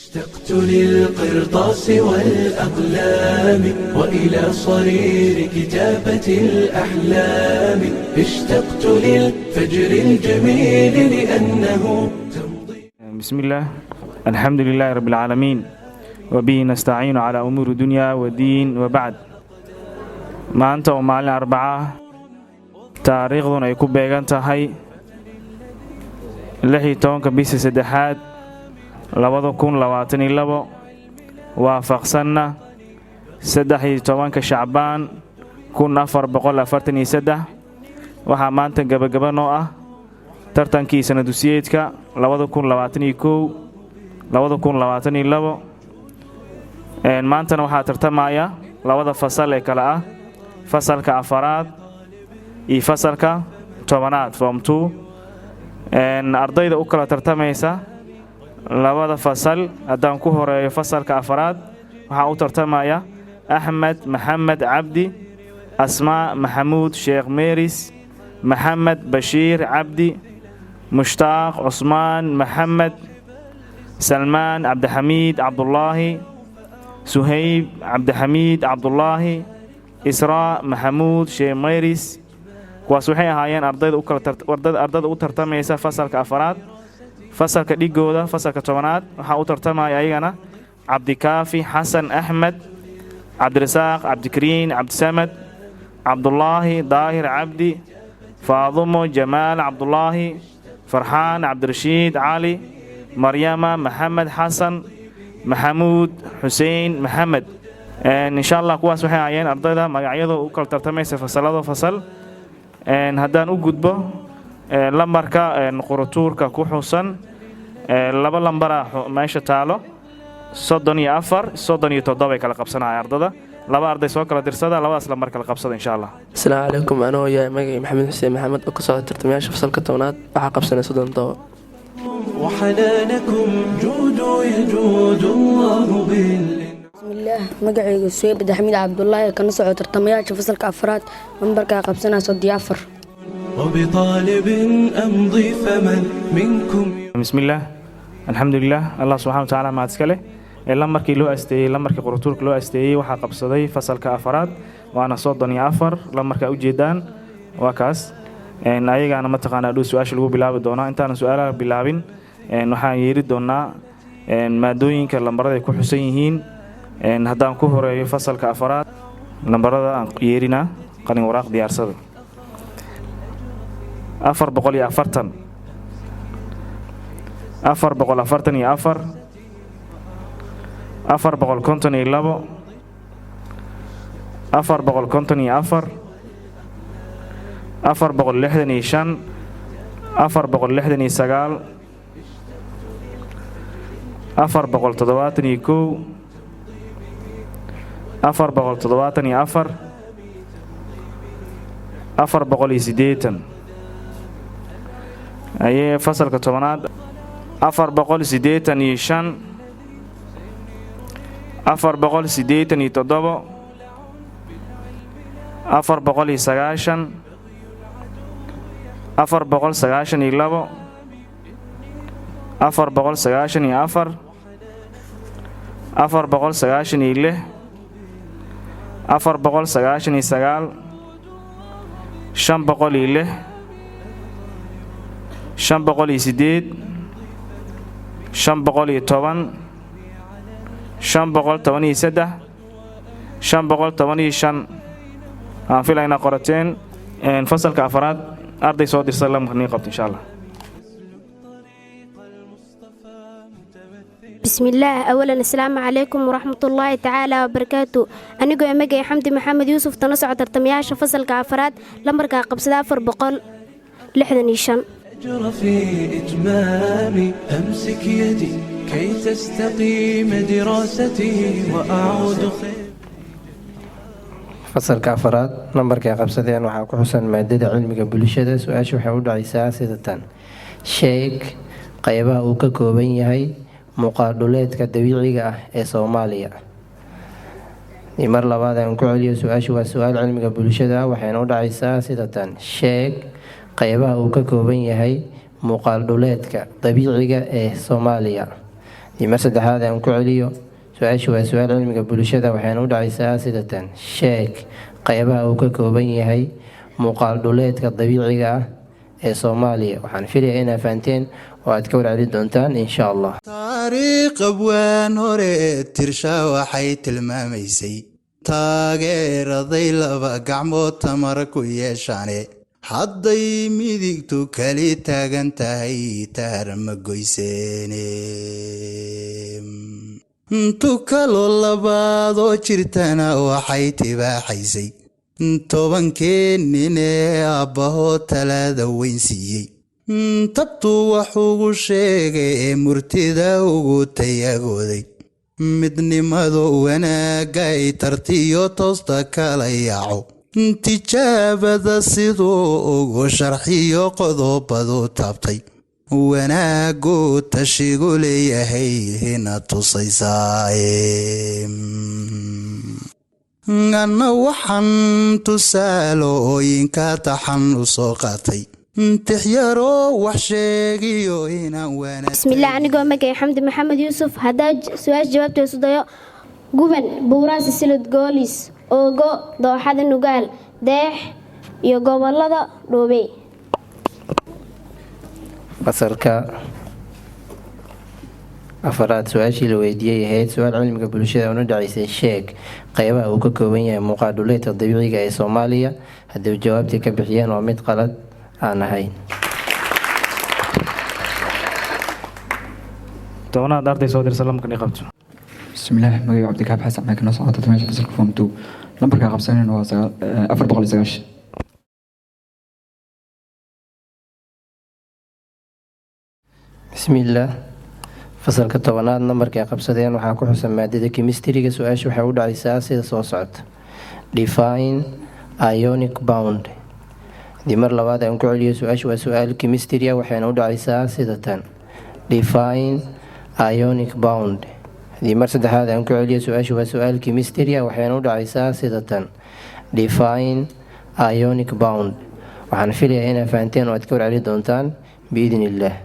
اشتقت للقرطاس والأقلام وإلى صرير كتابة الأحلام، اشتقت للفجر الجميل لأنه تمضي. بسم الله، الحمد لله رب العالمين، وبه نستعين على أمور الدنيا والدين، وبعد. Maanta oo maalin Arbaca, taariikhduna ay ku beegan tahay 16-ka bisha saddexaad 2022, waafaqsanna 13-ka Shacbaan 1443, waxaa maanta gabagaba noo ah tartankii sanadugsiyeedka 2021 2022. Maantana waxaa tartamaya labada fasal ee kale ah fasalka afaraad iyo fasalka 10aad, form two. Ardayda u kala tartamaysa labada fasal, haddaan ku horeeyo fasalka afaraad, waxaa u tartamaya Axmed Maxamed Cabdi, Asmaa Maxamuud Sheekh Meris, Maxamed Bashiir Cabdi, Mushtaaq Cusmaan Maxamed, Salmaan Cabdixamiid Cabdulaahi, Suhayb Cabdixamiid Cabdulaahi, Israa Maxamuud Sheekh Meris. Kuwaas waxay ahaayeen ardayda u kala ardayda u tartamaysa fasalka afaraad. Fasalka dhigooda, fasalka 10aad, waxaa u tartamaya ayagana Cabdikaafi Xasan Axmed, Cabdirasaaq Cabdikariin Cabdisamad, Cabdulaahi Daahir Cabdi, Faadumo Jamaal Cabdulaahi, Farxaan Cabdirashiid Cali, Maryama Maxamed Xasan, Maxamuud Xuseen Maxamed. Insha Allah, kuwaas waxay ahaayeen ardayda magacyada u kala tartamaysa fasalada fasal. Haddaan u gudbo lambarka quratuurka ku xusan, laba lambara meesha taalo, 34, 37 ay kala qabsanaya ardada. Laba arday soo kala dirsada, labadaas lambar kala qabsada, insha Allah. Asalaamu calaykum. Anigoo yahay magacii Maxamed Xuseen Maxamed oo ka socda tartamayaasha fasalka 10aad, waxaa qabsanay 37. وحنانكم جودوا يجود الله بال Bismillaah, magacayga Suweyb Axmed Cabdulaahi, kana soco tartamayaasha fasalka afraad, lambarkaa qabsanaa 34. وبطالب أمضي، فمن منكم؟ Bismillaah, alxamdulilah, Allah subxana wa tacaala mahad iska leh. Lambarkii loo asteeyey, lambarkii quratuurka loo asteeyey, waxaa qabsaday fasalka afaraad, waana 34. Lambarka ujeedaan waa kaas. Ayagaana mataqaanaa dhow su-aasha lagu bilaabi doonaa. Intaanan su-aalaha bilaabin, waxaan yeeri doonaa maadooyinka lambarada ay ku xusan yihiin. Haddaan ku horeeyo fasalka afaraad, lambarada aan yeerinaa, qalin waraaq diyaarsada: 440, 444, 452, 454, 465, 469, 471, 474, 480. Ayee, fasalka 10aad: 485, 487, 490, 492, 494, 496, 499, 506, 508, 510, 513, 515. Aan filaynaa qorateen. Fasalka afaraad, arday soo dirsa, lamka nii qabto, insha Allah. Bismillaah, awalan asalaamu calaykum waraxmatullaahi tacaala wabarakaatu. Anigoo magay Xamdi Maxamed Yuusuf, tana soco tartamayaasha fasalka afaraad, lambarkaa qabsada 465. أجر في إتمامي، أمسك يدي كي تستقيم دراستي وأعود خير. Fasalka afaraad nambarka ay qabsadeen waxaa ku xusan maadada cilmiga bulshada. Su-aasha waxay u dhacaysaa sida tan: sheeg qeybaha uu ka kooban yahay muuqaal dhuleedka dabiiciga ah ee Soomaaliya. Mar labaad aan ku celiyo, su-aashu waa su-aal cilmiga bulshada, waxayna u dhacaysaa sida tan: sheeg qeybaha uu ka kooban yahay muuqaal dhuleedka dabiiciga ee Soomaaliya. Haddii mar saddexaad aan ku celiyo, su-aashu waa su-aal cilmiga bulshada, waxayna u dhacaysaa sida tan: sheeg qeybaha uu ka kooban yahay muuqaal dhuleedka dabiiciga ah ee Soomaaliya. Waxaan filayaa inaad fahanteen oo aad ka warceli doontaan, insha Allah. Taariikh abwaan hore tirsha waxay tilmaamaysay taageeraday laba gacmood tamar ku yeeshaane, hadday midigtu kali taagan tahay taar ma goyseene. Tukalo labaadoo jirtana waxay tibaaxaysay 10kii nin ee aabbahoo talaada weyn siiyey, tabtuu wax ugu sheegay ee murtida ugu tayagooday, midnimadu wanaagga ay tartiyo toosta kala yaaco, tijaabada siduu ugu sharxiyo qodobadu taabtay, wanaagu tashigu leeyahay hina tusaysaaye. Anna waxaan tusaalooyinka taxan u soo qaatay tixyaroo wax sheegiyo inaan wanaag. Bismillaah, anigoo magay Xamdi Maxamed Yuusuf, haddaa su-aasha jawaabteesu dayo: Guban, Buuraha Silsilad, Goolis, Oogo, Dooxada Nugaal, Deex iyo gobolada Dhoobey. Fasalka afaraad, su-aashii la weydiiyey ahayd su-aal cilmiga bulshada una dhacaysay sheeg qeybaha uu ka kooban yahay muuqaal dhuleedka dabiiciga ee Soomaaliya, haddii jawaabtii ka bixiyeen waa mid qalad aan ahayn. Tobanaad, arday soo dirsa lambarkan i qabto. Bismillaah, magaca Cabdikaab Xasan Maxmed, kana socota tartamayaasha fasalka form 2. Lambarka qabsanayna waa 409. Bismillaah, fasalka 10aad nambarka ay qabsadeen waxaa ku xusan maadada chemistryga. Su-aasha waxay u dhacaysaa sida soo socota: define ionic bond. Haddii mar labaad aan ku celiyo, su-aasha waa su-aal chemistry ah, waxayna u dhacaysaa sida tan: define ionic bond. Haddii mar saddexaad aan ku celiyo, su-aasha waa su-aal chemistry ah, waxayna u dhacaysaa sida tan: define ionic bond. Waxaan filayaa inaad fahanteen oo aad ka warceli doontaan biidni Illaah.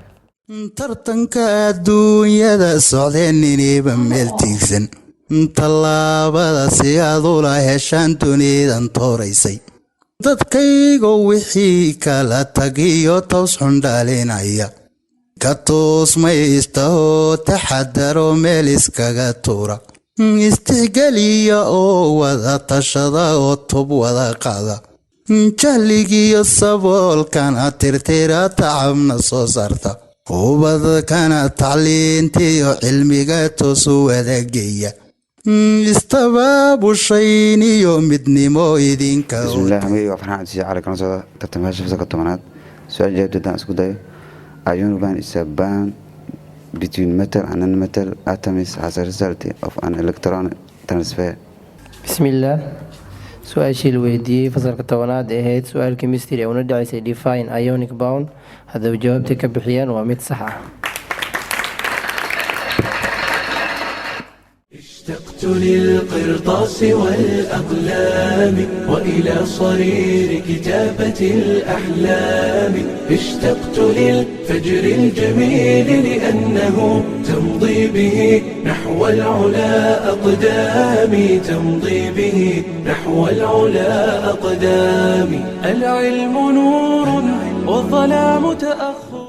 Tartanka adduunyada socdeen iniba meel tiigsan, tallaabada si aad ula heshaan dunidan tooraysay, dadkaygo wixii kala tagiyo toos xun dhalinaya ka toosmaysta oo taxadaro meel iskaga tuura, istixgeliya oo wada tashada oo tub wada qaada, jahligiyo saboolkana tirtira, tacabna soo saarta, ubadkana tacliintiyo cilmiga toosu wadageeya, istabaabushayn iyo midnimo idinka. Bismillaah, magacayga waa Farxaan Cabdisiis Cali, kana socda tartamayaasha fasalka 10aad. Su-aal jawaabteed haddaan isku dayo: ionic bond is a bond between metal and non-metal atoms as a result of an electron transfer. Bismillaah, su-aashii la weydiiyey fasalka 10aad ee ahayd su-aal chemistry ee una dhacaysay define ionic bond, haddaba jawaabtay ka bixiyeen waa mid sax ah. اشتقت للقرطاس والأقلام وإلى صرير كتابة الأحلام، اشتقت للفجر الجميل لأنه تمضي به نحو العلا أقدامي، تمضي به نحو العلا أقدامي. العلم نور والظلام تأخر.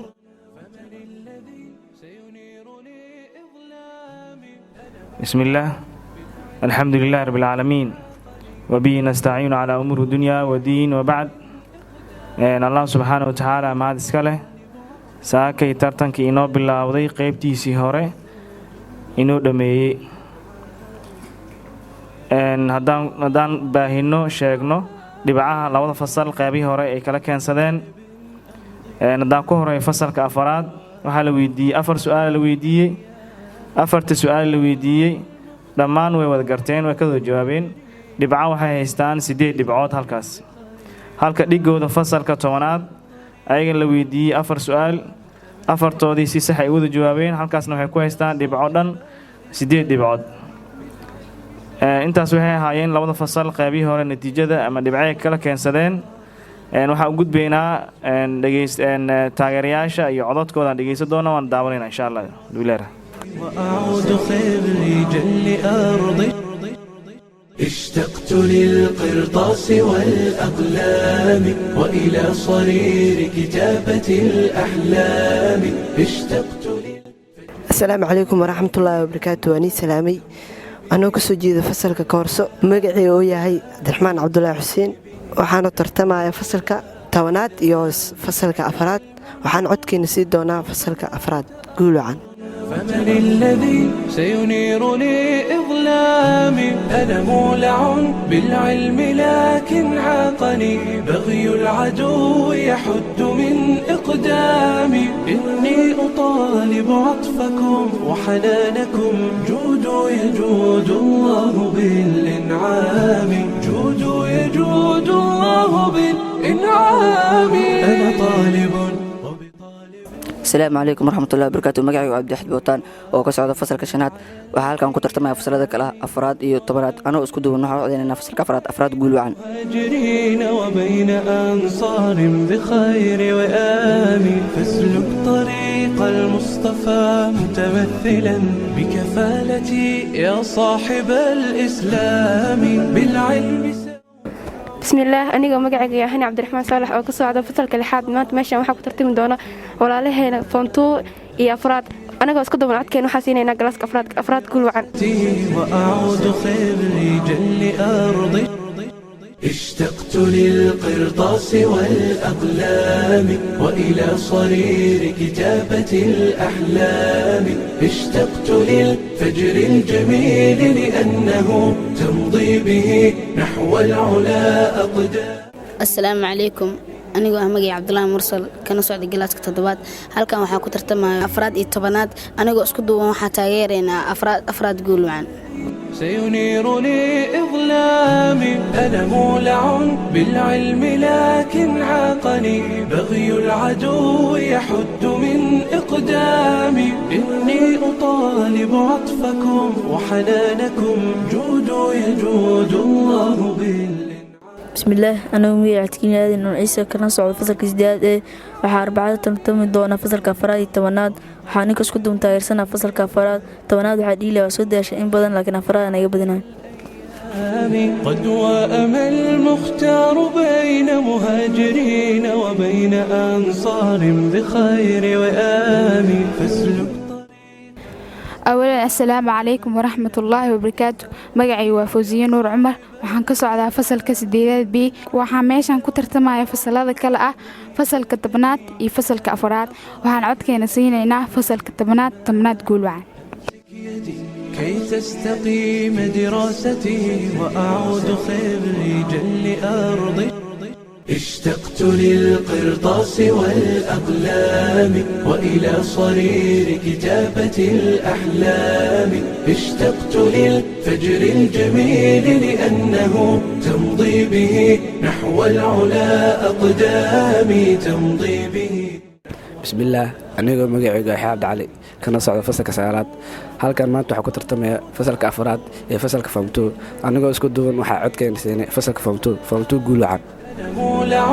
بسم الله، الحمد لله رب العالمين، وبه نستعين على أمور الدنيا والدين، وبعد. Allah subxaana wa tacaala mahad iska leh, saakay tartankii inoo bilaawday qeybtiisii hore inoo dhameeyey. Haddaan baahino sheegno dhibcaha labada fasal qeybihii hore ay kala keensadeen, haddaan ku horeeyo fasalka afaraad, waxaa la weydiiyey afar su-aal la weydiiyey. Afarta su-aal la weydiiyey dhammaan way wada garteen, way ka wada jawaabeen. Dhibco waxay haystaan siddeed dhibcood halkaas, halka dhigooda fasalka 10aad ayaga la weydiiyey afar su-aal, afartoodii si sax ay wada jawaabeen, halkaasna waxay ku haystaan dhibco dhan siddeed dhibcood. Intaas waxay ahaayeen labada fasal qeybihii hore natiijada ama dhibcay kala keensadeen. Waxaan u gudbaynaa dhegeys taageerayaasha iyo cododkooda aan dhegeysan doona, waan daawanayna, insha Allah. Duleera. وأعود خريجا لأرض. اشتقت للقرطاس والأقلام وإلى صرير كتابة الأحلام. اشتقت. Asalaamu calaykum waraxmatullaahi wabarakaatu. Waa nii salaamay anoo kasoo jeeda fasalka koorso, magacii oo yahay Cabdiraxmaan Cabdulaahi Xuseen. Waxaana tartamaya fasalka 10aad iyo fasalka afaraad. Waxaan codkeena sii doonaa fasalka afraad. Guulucan. فمن الذي سينير لي إظلامي؟ أنا مولع بالعلم لكن عاقني بغي العدو يحد من إقدامي. إني أطالب عطفكم وحنانكم، جودوا يجود الله بالإنعام، جودوا يجود الله بالإنعام. أنا طالب. Asalaamu calaykum waraxmatullahi wabarakaatu. Magacaygu Cabdixid Bootaan oo ka socda fasalka shanaad. Waxaa halkan ku tartamaya fasalada kale ah afraad iyo 10aad. Anoo isku duwan waxaan u codaynayna fasalka afraad. Afraad guul wacan. مهاجرين وبين أنصار بخير وآم، فاسلك طريق المصطفى متمثلا بكفالتي يا صاحب الإسلام بالعلم. Bismillaah, anigoo magacayga yahay Cabdiraxmaan Saalax oo ka socda fasalka lixaad, maanta meeshan waxaa ku tartami doona walaalaheena form two iyo afraad. Anagoo isku duban codkeen waxaa siinaynaa galaaska afraad. Afraad guul wacan. وأعود خريجا لأرض. اشتقت للقرطاس والأقلام وإلى صرير كتابة الأحلام. اشتقت للفجر الجميل لأنه تمضي به نحو العلا أقدام. Asalaamu calaykum. Anigoo ah magay Cabdulaahi Mursal kana socda galaaska toddobaad, halkan waxaa ku tartamaya afraad iyo 10aad. Anigoo isku duuban waxaa taageeraynaa afraad. Afraad guul wacan. سينير لي إظلامي. أنا مولع بالعلم لكن عاقني بغي العدو يحد من إقدامي. إني أطالب عطفكم وحنانكم، جودوا يجود الله بال Bismillaah, anigoo magaca Cadkiin Aadan Nuur Ciise kana socda fasalka sideedaad ee, waxaa Arbacada tartami doona fasalka afaraad iyo 10aad. Waxaa ninka isku duun taageersanaa fasalka afaraad. 10aad waxaa dhiili waa soo daashay in badan, laakiin afaraad aan iga badinayo. قد وأم المختار بين مهاجرين وبين أنصار بخير وآم، فاسلك. Awalan, assalaamu calaykum waraxmatullaahi wabarakaatu. Magacay waa Fawsiye Nuur Cumar, waxaan ka socdaa fasalka sideedaad B. Waxaa meeshan ku tartamaya fasalada kale ah fasalka 10aad iyo fasalka afaraad. Waxaan codkeena siinaynaa fasalka 10aad. 10aad guul wacan. كي تستقيم دراستي وأعود خريجا لأرض. اشتقت للقرطاس والأقلام وإلى صرير كتابة الأحلام. اشتقت للفجر الجميل لأنه تمضي به نحو العلا أقدامي، تمضي به. Bismillaah, anigoo magacaygu Yaxya Cabdi Cali kana socda fasalka sagaalaad, halkan maanta waxaa ku tartamaya fasalka afraad iyo fasalka form two. Anigoo isku duwan waxaa codkeena siinay fasalka form two. Form two guul wacan. مولع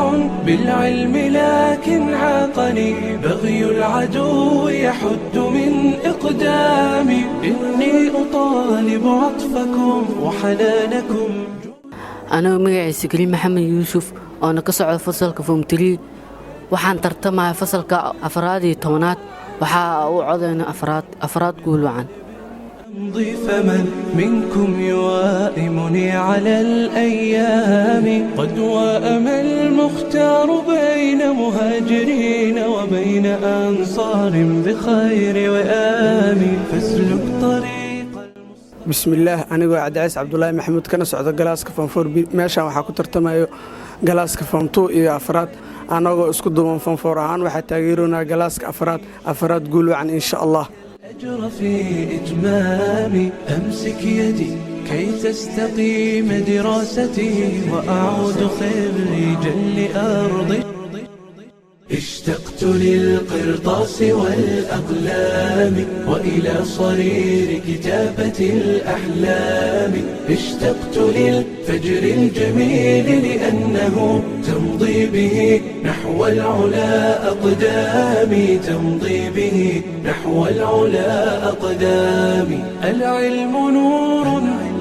بالعلم لكن عاقني بغي العدو يحد من إقدامي. إني أطالب عطفكم وحنانكم. Anigoo magaciisa Keli Maxamed Yuusuf oona ka socda fasalka form three, waxaan tartamaya fasalka afraad iyo 10aad. Waxaa u codayna afraad. Afraad guul wacan. أمضي، فمن منكم يوائمني على الأيام؟ قد وأم المختار بين مهاجرين وبين أنصار بخير وآم، فاسلك طريق. Bismillaah, anigoo Cabdicays Cabdulaahi Maxamuud kana socdo galaaska form four B, meeshaan waxaa ku tartamayo galaaska form two iyo afraad. Annagoo isku duuban form four ahaan waxaa taageeroonaa galaaska afraad. Afraad guul wacan, insha Allah. أجر في إتمامي. أمسك يدي كي تستقيم دراستي وأعود خريجا لأرض. اشتقت للقرطاس والأقلام وإلى صرير كتابة الأحلام. اشتقت للفجر الجميل لأنه تمضي به نحو العلا أقدامي، تمضي به نحو العلا أقدامي. العلم نور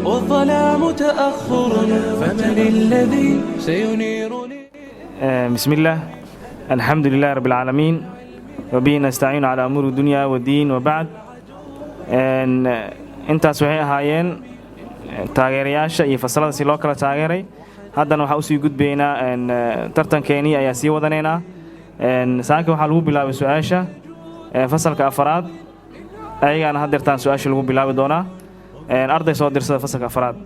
والظلام تأخر، فمن الذي سينير؟ بسم الله، الحمد لله رب العالمين، وبه نستعين على أمور الدنيا والدين، وبعد. Intaas waxay ahaayeen taageerayaasha iyo fasalada si loo kala taageeray. Haddana waxaa usii gudbaynaa tartankeenii ayaa sii wadanaynaa. Saaka waxaa lagu bilaabay su-aasha fasalka afaraad, ayagaana haddeertaan su-aasha lagu bilaabi doonaa. Arday soo dirsada fasalka afaraad.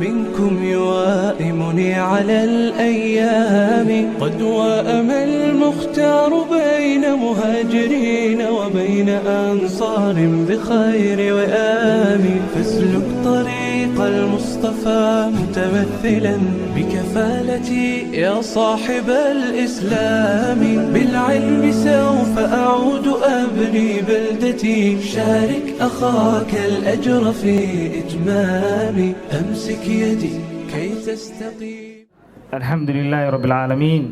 منكم يوائمني على الأيام. قد وأم المختار بين مهاجرين وبين أنصار بخير وآم. فاسلك طريق المصطفى متمثلا بكفالتي يا صاحب الإسلام. بالعلم سوف أعود أبني بلدتي، شارك أخاك الأجر في إتمام. أمسك يدي كي تستقيم. الحمد لله رب العالمين،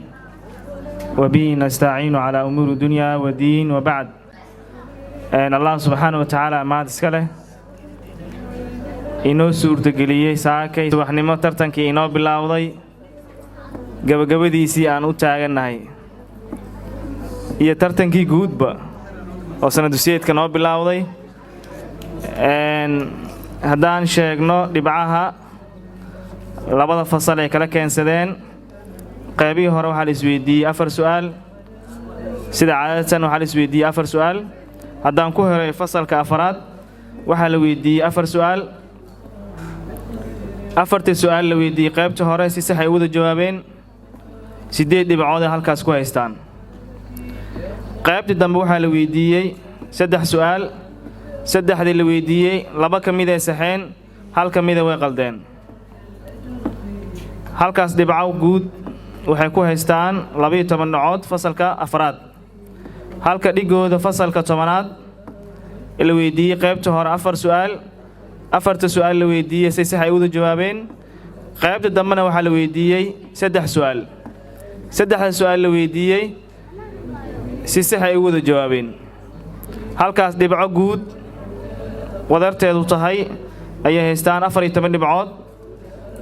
وبه نستعين على أمور الدنيا والدين، وبعد. أن الله سبحانه وتعالى mahad iska leh inoo suurtageliyey saakay subaxnimo tartankii inoo bilowday gabagabadiisii aan u taagannahay iyo tartankii guudba oo sanadusyeedka noo bilowday. Haddaan sheegno dhibcaha labada fasal ay kala keensadeen, qaybihii hore waxaa la isweydiiyey afar su'aal. Sida caadatan waxaa la isweydiiyey afar su'aal. Haddaan ku helay fasalka afaraad, waxaa la weydiiyey afar su'aal. Afartii su'aal la weydiiyey qaybta hore si sax ay u wada jawaabeen, 8 dhibcood ay halkaas ku haystaan. Qaybtii dambe waxaa la weydiiyey saddex su'aal. Saddexdii la weydiiyey laba ka mid ay saxeen, hal ka mida way qaldeen. Halkaas dhibco guud waxay ku haystaan 12 dhibcood fasalka afraad, halka dhigooda fasalka 10aad la weydiiyey qaybta hore afar su'aal. Afarta su'aal la weydiiyey si sax ay u wada jawaabeen. Qaybta dambena waxaa la weydiiyey saddex su'aal. Saddexda su'aal la weydiiyey si sax ay u wada jawaabeen. Halkaas dhibco guud wadarteedu tahay ayay haystaan 14 dhibcood.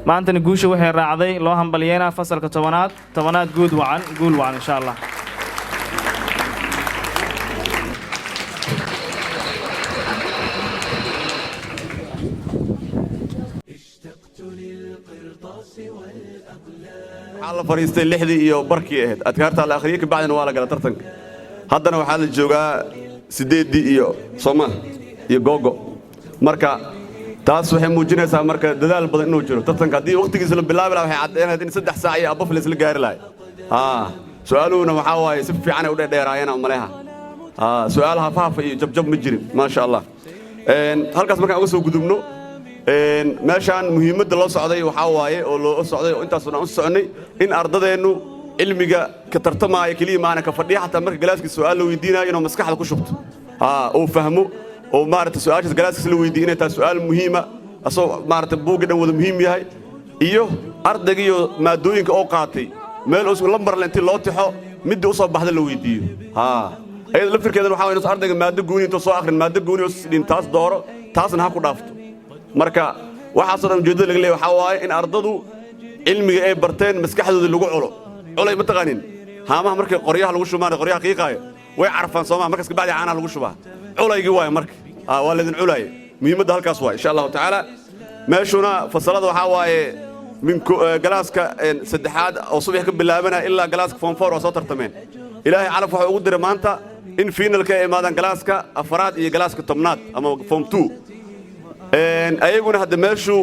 Maantana guusha waxay raacday, loo hambalyeynaa fasalka 10aad. 10aad, guud wacan, guul wacan, insha Allah. Waxaa la fadhiistay 6dii iyo barkii ahayd, adkaartaa la akhriyey, kabacdina waa la gala tartanka. Haddana waxaa la joogaa 8dii iyo sooma iyo googo. Marka taas waxay muujinaysaa marka dadaal badan inuu jiro. Tartanka haddii wakhtigiisa la bilaabi lahaa, waxay caddaynayd in 3 saac iyo abaf laisla gaari lahay. Su'aaluhuna waxaa waaye si fiican ay u dheerdheeraayeen maleha. Su'aal hafahafa iyo jabjab ma jirin, maasha Allah. Halkaas markaan uga soo gudubno, meeshaan muhiimadda loo socday waxaa waaye oo loo socday oo intaasoo dhan u soconay in ardadeennu cilmiga ka tartamaaya keliya maana ka fadhiya, xataa marka galaaskiisa su'aal la weydiinayo inuu maskaxda ku shubto, uu fahmo oo maaragta su'aashaas galaaskiisa la weydiiyo inay tahay su'aal muhiima, asagoo maaragta buugga dhan wada muhiim yahay, iyo ardaygiiyo maadooyinka oo qaatay meel us lambar intii loo tixo midii u soo baxda la weydiiyo. Ayada laftirkeedana waxaa waye ardayga maaddo gooni intuu soo akhrin, maaddo gooni oo isdhin taas dooro, taasna ha ku dhaafto. Marka waxaasoo dhan ujeeddada laga leeyahay waxaa waaye in ardadu cilmiga ay barteen maskaxdooda lagu culo. Culay ma taqaanin? Haamaha markay qoryaha lagu shubaan, qoryaha qiiqaayo way carfaan soomaa? Markaas kabacdi caanaha lagu shubaa. Culaygii waaye marka waa laydin culaaya. Muhiimadda halkaas waaye, insha Allahu tacaala. Meeshuna fasalada waxaa waaye min galaaska saddexaad oo subax ka bilaabanaya ilaa galaaska form four waa soo tartameen. Ilaahay calaf wuxuu ugu diray maanta in finalka ay imaadaan galaaska afaraad iyo galaaska 10aad ama form two. Ayaguna hadda meeshu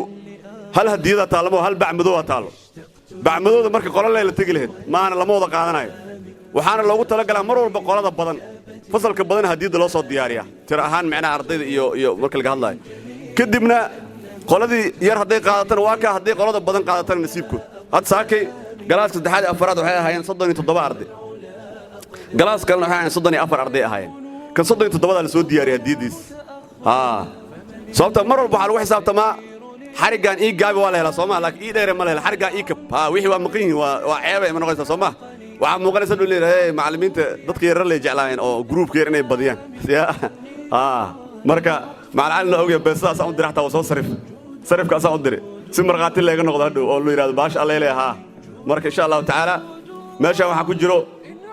hal hadiyada taallamo, hal bacmadooda taallo. Bacmadooda marka qola lee la tegi lahayd maahana, lama wada qaadanayo. Waxaana loogu talagalaa mar walba qolada badan, fasalka badan hadiyadda loo soo diyaariyaa tiro ahaan, micnaha ardayda iyo marka laga hadlaayo. Kadibna qoladii yar hadday qaadatana waa kaa, hadday qolada badan qaadatana nasiibkood. Hadda saakay galaaska saddexaad iyo afaraad waxay ahaayeen 37 arday. Galaas kalena waxay ahayn 34 arday ahaayeen. Kan 37-da la soo diyaariyay hadiyaddiis. Haa, sababta mar walba waxaa lagu xisaabtamaa xariggan ii gaabi waa la helaa, soo maa? Laakiin ii dheere ma la hela. Xariggan ii kab, haa, wixii waa maqan yihiin, waa ceebay ma noqonaysaa, soo maa? Waxaa muuqanaysa dhul leeyahay macallimiinta dadka yarar lay jeclaayeen oo gruupka yar inay badiyaan ya. Haa, marka macallin la ogyahay beesadaasaan u diray, xataa waa soo sarif sarifkaasaan u diray si markhaati leega noqdo hadhow oo lu yidhahdo baasha alla leeyahay. Haa, marka insha Allahu tacaala meeshaan waxaa ku jiro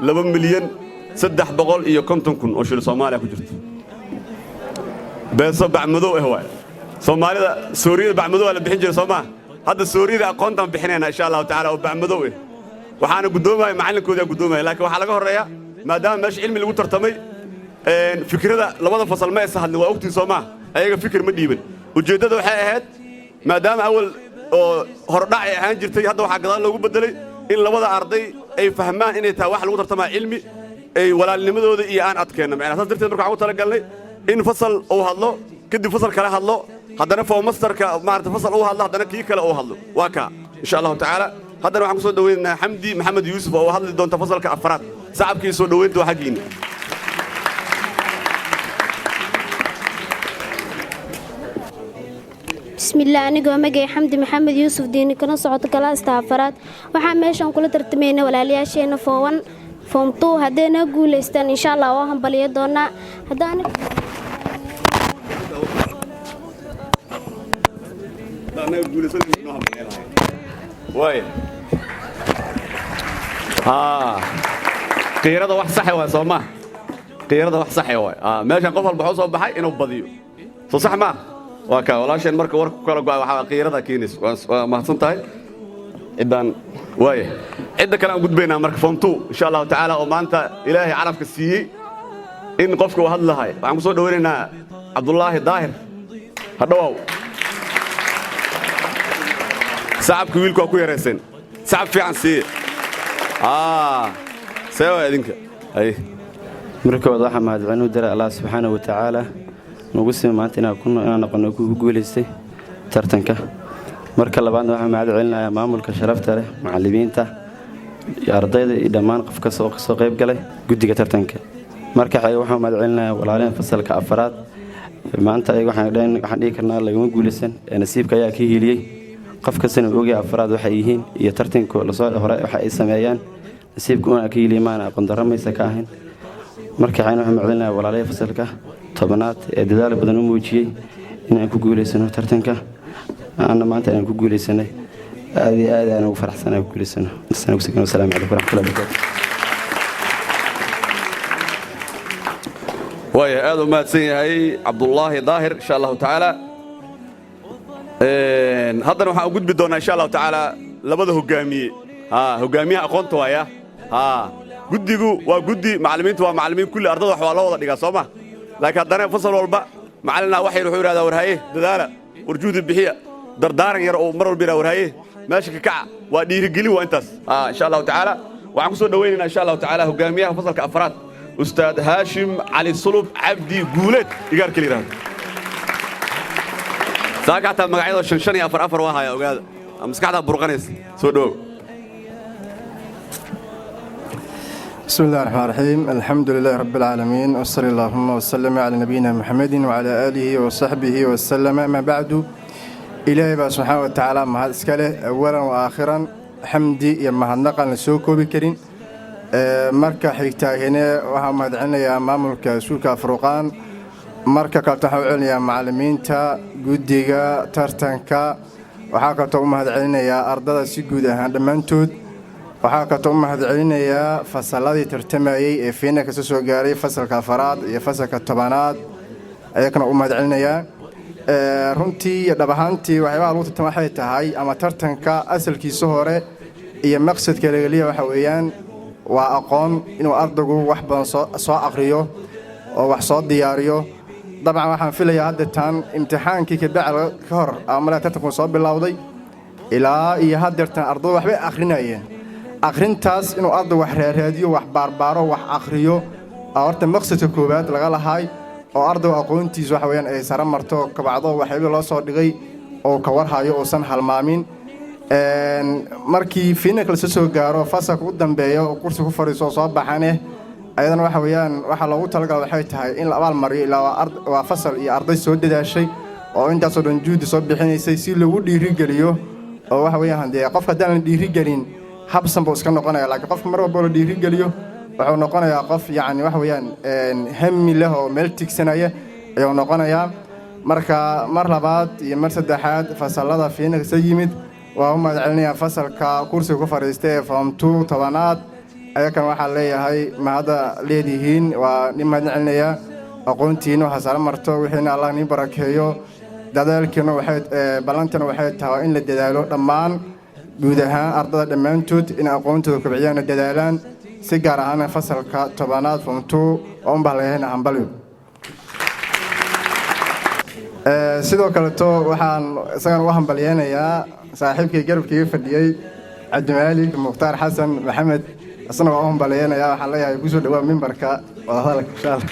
2,350,000 oo shilin Soomaaliya ku jirto. Beeso bacmadow ah waay. Soomaalida Suuriyada bacmadow waa la bixin jiray, soo maa? Hadda Suuriyada aqoontaan bixinayna insha Allahu tacaala oo bacmadow ah. Waxaana guddoomaya macallinkoodaa guddoomaya, laakiin waxaa laga horreeya maadaama meesha cilmi lagu tartamay, fikrada labada fasal ma aysa hadlin. Waa ogtiin, soo maa? Ayaga fikir ma dhiiban. Ujeeddada waxay ahayd maadaama awal oo hordhac ay ahaan jirtay, hadda waxaa gadaal loogu beddelay in labada arday ay fahmaan inay tahay wax lagu tartamaa cilmi, ay walaalnimadooda iyo aan adkeenno macnaa. Saas darteed marka waxaan u talagalnay in fasal uu hadlo, kadib fasal kale hadlo, haddana form masterka maarata fasal uu hadlo, haddana kii kale uu hadlo. Waa kaa insha Allahu tacaala. Haddana waxaan ku soo dhoweynaynaa Xamdi Maxamed Yuusuf oo hadli doonta fasalka afraad. Sacabkii soo dhoweynta waa xaggiinna. Bismillaah, anigoo magay Xamdi Maxamed Yuusuf Diini, kana socoto galaasta afaraad, waxaa meeshan kula tartamayna walaalayaasheena form 1, form 2. Hadday noo guulaystaan, insha Allah waa hambaliyo doonaa. Haddaan Waaya, haa, qiirada wax saxe waay, soo maa? Qiirada wax saxe waay. Meeshan qof walba waxuu soo baxay inuu badiyo, soo sax maa? Waa kaa walaasheen. Marka warka ku kala go'ay waxaa qiirada keenaysa. Waa mahadsan tahay ciddaan. Waaya, cidda kale aan gudbaynaa marka form 2 insha Allahu tacaala, oo maanta Ilaahay carabka siiyey in qofka uu hadlahay. Waxaan ku soo dhowaynaynaa Cabdullaahi Daahir. Hadhowow. Sacabka wiilku waa ku yarayseen, sacab fiican siiye. See waa idinka ay? Marka koowaad waxaa mahadcelin u diray Allah subxaana wa tacaala nagu sima maanta inaan noqono kugu guulaystay tartanka. Marka labaadna waxaan mahad celinayaa maamulka sharafta leh, macallimiinta iyo ardayda iyo dhammaan qof kasta oo kasoo qayb galay guddiga tartanka. Marka xiga waxaan mahad celinayaa walaalehen fasalka afaraad. Maanta ayaga waxaan dhihi karnaa lagama guulaysan ee nasiibka ayaa ka hiiliyey. Qof kastana uu ogyahay afraad waxay yihiin iyo tartanka lasoo hore waxa ay sameeyaan. Nasiibka una ka hiiliyey, maana aqoon darro maysa ka ahayn. Marka xigana waxaan mahadcelinayaa walaalihii fasalka 10aad ee dadaal badan u muujiyey inaan ku guulaysano tartanka. Ana maanta inaan ku guulaysanay aad iyo aad aan ugu faraxsanahay ku guulaysano. Wasalaamu calaykum waraxmatullahi wabarakaatu. Waaya, aad u mahadsan yahay Cabdullaahi Daahir insha Allahu tacaala. Haddana waxaan u gudbi doonnaa insha Allahu tacaala labada hogaamiye. Haa, hogaamiyaha aqoonta waaya. Haa, guddigu waa guddi macallimiintu, waa macallimiin kulli. Ardada wax waa loo wada dhigaa, soo ma? Laakiin haddana fasal walba macallinaa wax yar wuxuu yidhahdaa: "War haye, dadaala, war juhdi bixiya." Dardaaran yar oo mar walba yidhahda: "War haye, meesha ka kaca." Waa dhiirigelin, waa intaas. Insha Allahu tacaala waxaan ku soo dhowaynaynaa insha Allahu tacaala hogaamiyaha fasalka afraad, Ustaad Haashim Cali Sulub Cabdi Guuleed, igaarka la yidhahdo. Saaka xataa magacyadoo shan shan iyo afar afar waa haya. Ogaada, maskaxdaa burqanaysa. Soo dhowow. بسم الله الرحمن الرحيم، الحمد لله رب العالمين، وصلى اللهم وسلم على نبينا محمد وعلى آله وصحبه وسلم، أما بعد. إلهي baa subxaana wa tacaala mahad iska leh awalan wa aakhiran, xamdi iyo mahadnaqan la soo koobi karin. Marka xigtaahine waxaan mahadcelinayaa maamulka iskuulka Furqaan. Marka kaleta waxaan u celinayaa macallimiinta guddiga tartanka. Waxaa kaltoo u mahadcelinayaa ardada si guud ahaan dhammaantood. Waxaa kaltoo u mahadcelinayaa fasalladii tartamayey ee fiina kasta soo gaaray, fasalka afaraad iyo fasalka 10aad, ayakana u mahadcelinayaa. Runtii iyo dhab ahaantii waxyaabaha lagu tartama waxay tahay, ama tartanka asalkiisa hore iyo maqsadka lageliya waxa weeyaan waa aqoon, inuu ardaygu wax badan soo aqriyo oo wax soo diyaariyo. Dabcan waxaan filayaa hadda taan imtixaankii kabacdi ka hor ama tartanku soo bilowday ilaa iyo haddeertan ardaydu waxbay akhrinayeen. Akhrintaas inuu ardaygu wax raaraadiyo, wax baarbaaro, wax akhriyo aa horta maqsadka koowaad laga lahaay, oo ardaygu aqoontiisa waxa weeyaan ay sare marto, kabacdo waxyaabihii loo soo dhigay oo ka warhayo, uusan halmaamin. Markii fiinalka lasoo soo gaaro, fasalka u dambeeya oo kursi ku fadhiiso oo soo baxaneh. Ayadana waxa weeyaan waxaa loogu talagala waxay tahay in la abaal mariyo, ilaa waa fasal iyo arday soo dadaashay oo intaasoo dhan juhdi soo bixinaysay, si lagu dhiirigeliyo. Oo waxa weeyaan dee qofka haddaan la dhiirigelin habsan buu iska noqonaya, laakiin qofka mar walba la dhiirigeliyo wuxuu noqonayaa qof yacni waxa weeyaan hami leh oo meel tigsanaya ayuu noqonayaa. Marka mar labaad iyo mar saddexaad fasallada Phoenix yimid waa u mahad celinayaa. Fasalka kursiga ku fadhiistay ee form 2, 10aad, ayakan waxaa leeyahay mahadda leedihiin, waa nin mahadin celinayaa. Aqoontiina waxaa sare marto, wixiina Allah niin barakeeyo. Dadaalkiina waxay ballantana waxay tahay in la dadaalo dhammaan, guud ahaan ardada dhammaantood in aqoontooda kobciyaan oo dadaalaan, si gaar ahaana fasalka 10aad form 2 oo un bahlahayna hambalyo. Sidoo kaleto waxaan isagana u hambalyeynayaa saaxiibkii garabkiiga fadhiyey, Cabdimaalik Mukhtaar Xasan Maxamed. Isna waa u hambalyeynayaa, waxaan leeyahay kusoo dhawaa mimbarka wadahadalka, insha Allah.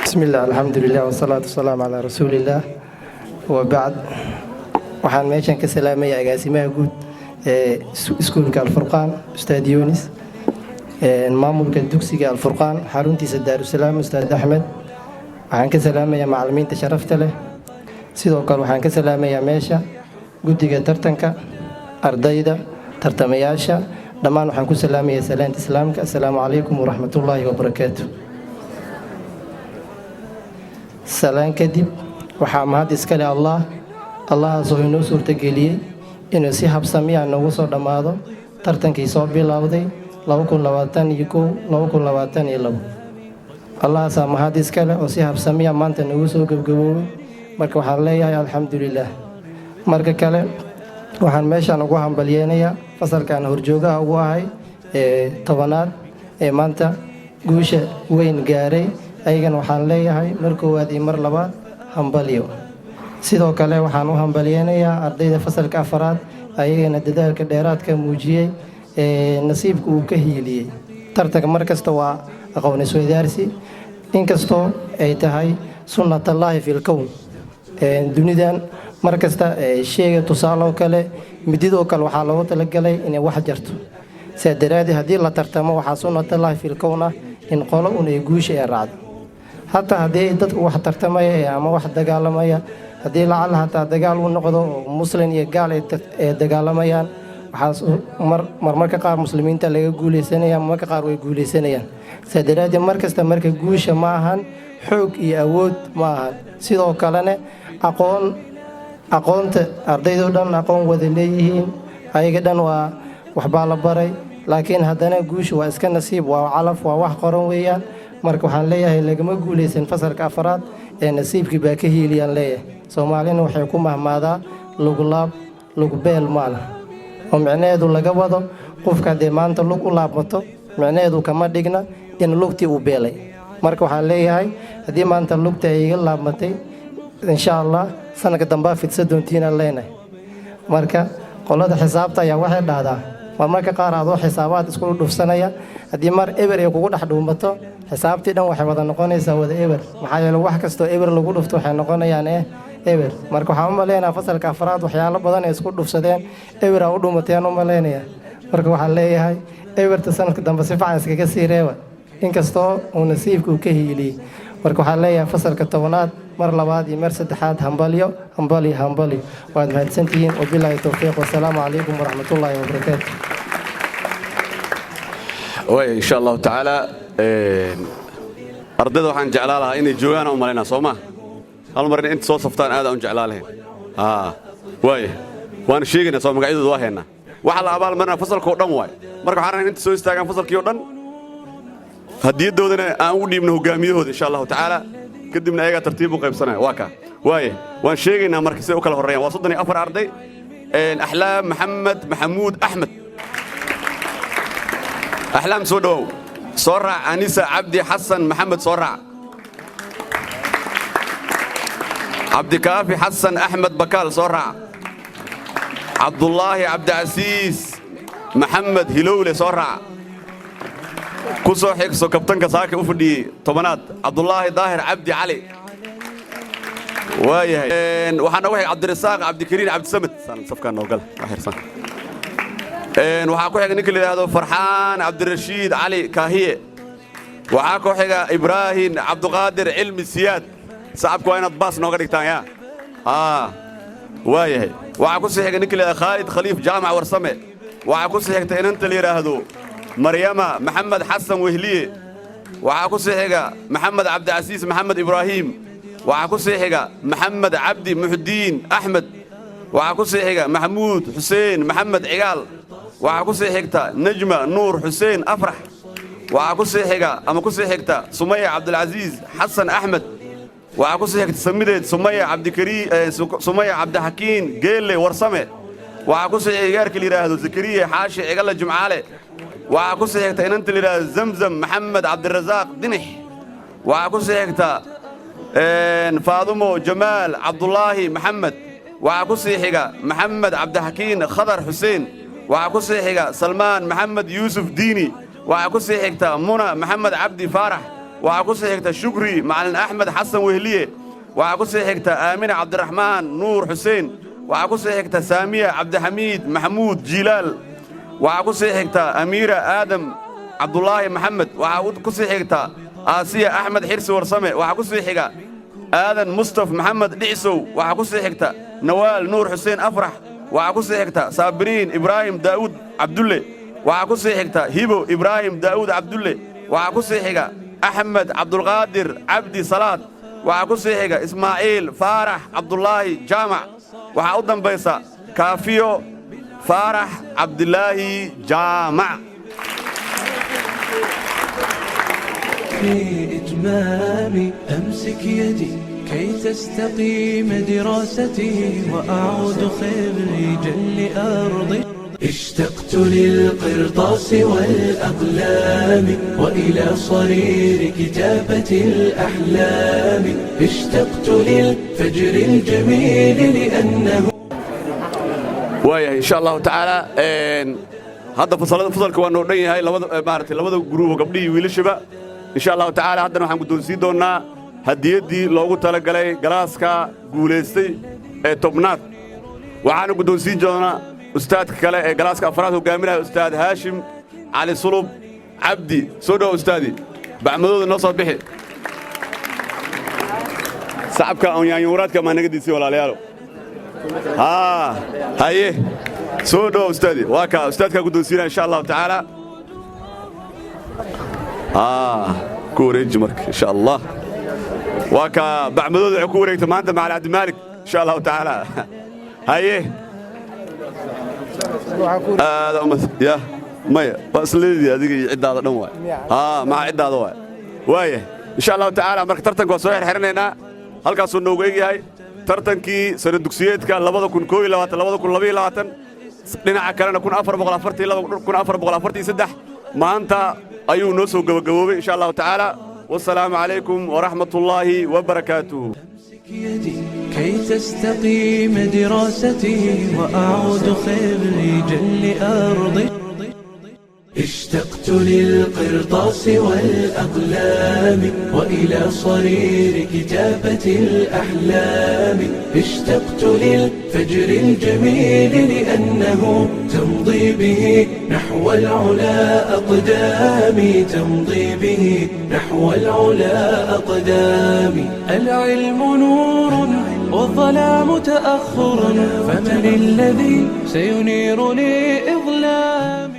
بسم الله، الحمد لله، والصلاة والسلام على رسول الله، وبعد. Waxaan meeshan ka salaamaya agaasimaha guud ee iskuulka Alfurqaan, Ustaad Yunis, maamulka dugsiga Alfurqaan xaruntiisa Daarusalaam, Ustaad Axmed. Waxaan ka salaamayaa macalimiinta sharafta leh. Sidoo kale waxaan ka salaamayaa meesha guddiga tartanka, ardayda tartamayaasha dhammaan. Waxaan ku salaamayaa salaanta islaamka: assalaamu calaykum waraxmatullaahi wabarakaatu. Salaan kadib, waxaa mahad iskale Allah, Allahaasoo inoo suurtageliyey inuu si habsamiya noogu soo dhammaado tartankii soo bilowday 2021, 2022. Allahaasaa mahad iskale oo si habsamiya maanta noogu soo gebgaboobay. Marka waxaan leeyahay alxamdulilaah. Marka kale waxaan meeshaan ugu hambalyeynayaa fasalkan horjoogaha ugu ahay ee 10aad ee maanta guusha weyn gaaray. Ayagana waxaan leeyahay mar koowaad iyo mar labaad hambalyo. Sidoo kale waxaan u hambalyeynayaa ardayda fasalka afaraad, ayagana dadaalka dheeraadka muujiyey ee nasiibka uu ka hiiliyey. Tartanka mar kasta waa aqoon isweydaarsi, inkastoo ay tahay sunnatallaahi fil kown dunidan. Mar kasta sheega tusaale oo kale, mididoo kale waxaa loogu talagalay inay wax jarto. Sidaa daraaddeed haddii la tartamo, waxaa sunnatallaahi fil kown ah in qolo un ay guusha ay raacdo. Hataa haddii dadku wax tartamaya ama wax dagaalamaya, haddii lacala hataa dagaal u noqdo oo muslin iyo gaal ay dagaalamayaan, waxaas marmarka qaar muslimiinta laga guuleysanaya, marmarka qaar way guuleysanayaan. Sidaa daraaddeed mar kasta marka guusha ma ahan xoog iyo awood ma ahan. Sidoo kalena aqoon, aqoonta ardaydoo dhan aqoon wada leeyihiin, ayaga dhan waa waxbaa la baray, laakiin haddana guusha waa iska nasiib, waa calaf, waa wax qoran weeyaan. Marka waxaan leeyahay lagama guuleysan fasalka afaraad ee nasiibkii baa ka hiiliyaan leeyahay. Soomaalina waxay ku mahmaadaa lugulaab lugbeel maala, oo micnaheedu laga wado qofka haddee maanta lug u laabmato, micnaheedu kama dhigna in lugtii uu beelay. Marka waxaan leeyahay haddii maanta lugta ay iga laabmatay, insha Allah sanadka dambaa fidsa doontiinaan leenahay. Marka qolada xisaabta ayaa waxay dhahdaa marmarka qaar adoo xisaabaad isku dhufsanaya, haddii mar eber ay kugu dhex dhuumato, xisaabtii dhan waxay wada noqonaysaa wada eber. Maxaa yeele wax kastoo eber lagu dhufto waxay noqonayaan eber. Marka waxaan u maleynayaa fasalka afraad waxyaalo badan ay isku dhufsadeen, eber aa u dhuumateen u malaynaya. Marka waxaan leeyahay eberta sanadka dambe si fiican iskaga sii reeba, inkastoo uu nasiibka uu ka hiiliyey. Marka waxaan leeyahay fasalka 10aad mar labaad iyo mar saddexaad hambalyo, hambalyo, hambalyo. Waad mahadsantihiin. Wabilaahi towfiiq, wasalaamu calaykum waraxmatullaahi wabarakaatu. Way, insha Allahu tacaala ardayda waxaan jeclaa lahaa inay joogaan u malaynaa, soo ma hal mar inay inta soo saftaan aad aan u jeclaa lahayn. Waaya, waana sheegaynaa, soo magacyadooda waa haynaa. Waxaa la abaalmarinaa fasalkoo dhan waay. Marka waxaan rabnaa inta soo istaagaan fasalkii oo dhan, hadiyadoodana aan ugu dhiibno hogaamiyahooda, insha Allahu tacaala. Kadibna ayagaa tartiib u qaybsanaya. Waa kaa waaya, waan sheegaynaa marka siday u kala horreeyaan. Waa 34 arday. Axlaam Maxamed Maxamuud Axmed, Axlaam soo dhowow. Soo raac Anisa Cabdi Xasan Maxamed, soo raac Cabdikaafi Xasan Axmed Bakaal, soo raac Cabdullaahi Cabdicasiis Maxamed Hilowle, soo raac. Ku soo xigso kabtanka saaka u fadhiyey 10aad, Cabdulaahi Daahir Cabdi Cali. Waayahay, waxaa noogu xig Cabdirasaaq Cabdikariin Cabdisamed. Safkaan noo gala. Waxaa ku xiga ninka la yidhaahdo Farxaan Cabdirashiid Cali Kaahiye. Waxaa ku xiga Ibraahim Cabduqaadir Cilmi Siyaad. Sacabku waa inaad baas nooga dhigtaan yaa. Waayahay, waxaa ku sii xiga ninka la yidhahdo Khaalid Khaliif Jaamac Warsame. Waxaa ku sii xigta inanta la yidhaahdo Maryama Maxamed Xasan Wehliye. Waxaa ku sii xiga Maxamed Cabdicasiis Maxamed Ibraahim. Waxaa ku sii xiga Maxamed Cabdi Muxdiin Axmed. Waxaa ku sii xiga Maxamuud Xuseen Maxamed Cigaal. Waxaa ku sii xigta Nejma Nuur Xuseen Afrax. Waxaa ku sii xiga ama ku sii xigta Sumaya Cabdilcasiis Xasan Axmed. Waxaa ku sii xigta samideed Sumaya Cabdikarii, Sumaya Cabdixakiin Geelle Warsame. Waxaa ku sii xiga igaarka la yidhaahdo Zakariya Xaashi Cigalle Jumcaale. Waxaa ku sii xigta inanta la yidhaahdo Zamzam Maxamed Cabdirasaaq Dinix. Waxaa ku sii xigta Faadumo Jamaal Cabdulaahi Maxamed. Waxaa ku sii xiga Maxamed Cabdixakiin Khadar Xuseen. Waxaa ku sii xiga Salmaan Maxamed Yuusuf Diini. Waxaa ku sii xigta Muna Maxamed Cabdi Faarax. Waxaa ku sii xigta Shukri Macalin Axmed Xasan Wehliye. Waxaa ku sii xigta Aamina Cabdiraxmaan Nuur Xuseen. Waxaa ku sii xigta Saamiya Cabdixamiid Maxamuud Jiilaal. Waxaa ku sii xigta Amiira Aadam Cabdulaahi Maxamed. Waxaa ku sii xigta Aasiya Axmed Xirsi Warsame. Waxaa ku sii xiga Aadan Mustaf Maxamed Dhicisow. Waxaa ku sii xigta Nawaal Nuur Xuseen Afrax. Waxaa ku sii xigta Saabiriin Ibraahim Daa'uud Cabdulle. Waxaa ku sii xigta Hibo Ibraahim Daa'uud Cabdulle. Waxaa ku sii xiga Axmed Cabdulqaadir Cabdi Salaad. Waxaa ku sii xiga Ismaaciil Faarax Cabdulaahi Jaamac. Waxaa u dambaysa Kaafiyo Faarax Cabdilaahi Jaamac. في إتمامي أمسك يدي كي تستقيم دراستي وأعود خريجا لأرضي. اشتقت للقرطاس والأقلام وإلى صرير كتابة الأحلام. اشتقت للفجر الجميل لأنه Waayahay, insha Allahu tacaala, hadda fasalada fasalka waa noo dhan yahay, labada maaragtay, labada gruubo, gabdhihii wiilashiba. Insha Allahu tacaala, haddana waxaan guddoonsiin doonnaa hadiyaddii loogu talagalay galaaska guulaystay ee 10aad. Waxaana guddoonsiin doonaa ustaadka kale ee galaaska afraad hoggaaminaya, Ustaad Haashim Cali Sulub Cabdi. Soo dhowa, ustaadi. Bacmadooda noo soo bixi. Sacabka on yaanyuuraadka maa naga diisay, walaalayaalo. Haa, haye, soo dhowa, ustaadi. Waa kaa ustaadkaa guddoonsiinaya, insha Allahu tacaala. Ku wareeji marka, insha Allah. Waa kaa bacmadooda waxay ku wareegta maanta Macalin Cabdimaalik, insha Allahu tacaala. Haye, aada uma ya maya, waa isleedii adiga iyo ciddaada dhan waay. Haa, maca ciddaada waay. Waaya, insha Allahu tacaala, marka tartanka waa soo xirxirinaynaa. Halkaasuu noogu egyahay tartankii sana dugsiyeedka 2021 2022, dhinaca kalena 1442 1443 maanta ayuu noo soo gebagaboobay, insha Allahu tacaala. Wasalaamu calaykum waraxmat ullaahi wabarakaatuh. كي تستقيم دراستي وأعود خريجا لأرضي. اشتقت للقرطاس والأقلام وإلى صرير كتابة الأحلام. اشتقت للفجر الجميل لأنه تمضي به نحو العلا أقدامي، تمضي به نحو العلا أقدامي. العلم نور والظلام تأخر، فمن الذي سينير لي إظلامي؟